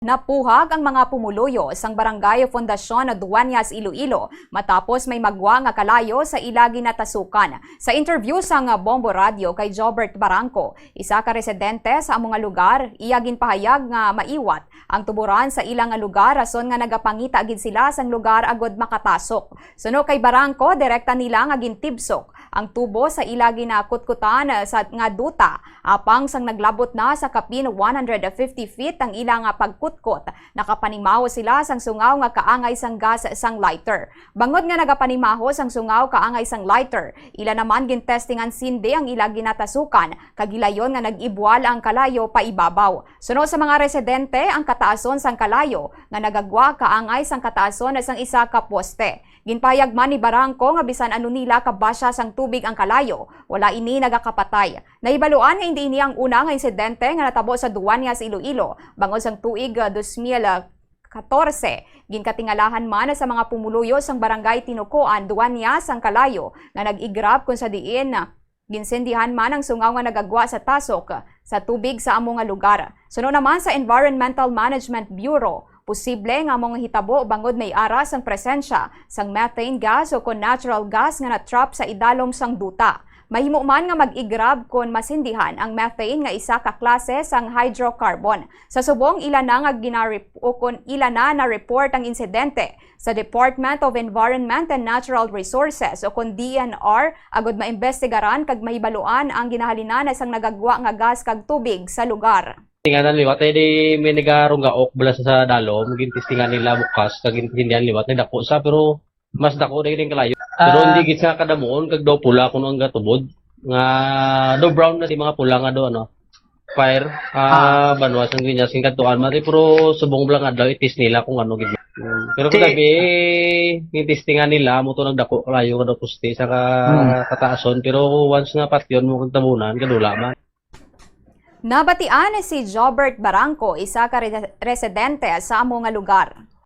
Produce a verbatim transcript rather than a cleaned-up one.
Napuhag ang mga pumuluyo sang Barangay Fundacion Dueñas, Iloilo, matapos may magwa nga kalayo sa ila ginatasukan. Sa interview sang Bombo Radio kay Jobert Barangco, isa ka residente sa amo nga lugar, iya ginpahayag nga maiwat ang tuburan sa ila nga lugar, rason nga nagapangita gid sila sang lugar agud makatasok. Suno kay Barangco, direkta nila nga gintibsok ang tubo sa ila ginakutkutan sa, nga duta, apang sang naglabot na sa kapin one hundred fifty feet ang ila nga pagkutkot, nakapanimaho sila sang sungaw nga kaangay sang gas sang lighter. Bangod nga nagapanimaho sang sungaw kaangay sang lighter, ila naman gintestingan sindi ang ila ginatasukan, kag gilayon nga nag-ibwal ang kalayo paibabaw. Suno sa mga residente, ang kataason sang kalayo nga nagagwa kaangay sang kataason sang isa ka poste. Ginpahayag man ni Barangco nga bisan ano nila kabasya sang tubig ang kalayo, wala ini nagakapatay. Nahibaluan nga indi ini ang una nga insidente nga natabo sa Dueñas, Iloilo, bangod sang tuig, ah, dos mil katorse. Ginkatingalahan man sa mga pumuluyo sang Barangay Tinucoan, Dueñas, ang kalayo nga nag-igrab, kung sa diin, ah, ginsindihan man ang sungaw nga nagagwa sa tasok sa tubig sa amo nga lugar. Suno naman sa Environmental Management Bureau, posible nga amo nga hitabo bangod may aras ang presensya sang methane gas o kon natural gas nga na-trap sa idalom sang duta. Mahimo man nga mag-igrab kon masindihan ang methane nga isa ka klase sang hydrocarbon. Sa subong, ila na nga ginarep-, o kon ila na na-report ang insidente sa Department of Environment and Natural Resources o kon D E N R, agud maimbestigaran kag mahibaluan ang ginahalinan sang nagagwa nga gas kag tubig sa lugar. Tinganan liwat, eh, di may nagarunggaok bala sa, sa dalom, gintistingan nila bukas, kag gintindihan liwat, nagdako sa, pero mas dako na gid ang kalayo. Pero Ah. Hindi gid sa kadamuon, kag daw pula kuno ang gatubod. Nga, daw brown na si mga pula nga daw, ano, fire, ah, Ah. Banwa sang Dueñas, sing kadtuan, mati, pero subong bala nga adlaw, itis nila kung ano gid. Mm. Pero Si kagabi, gitistingan nila, mo to nagdako, kalayo nga daw poste sa ka-, Hmm. kataason, pero once nga patyon mo kag tabunan, kadula man. Nabatian si Jobert Barangco, isa ka re-, residente sa amo nga lugar.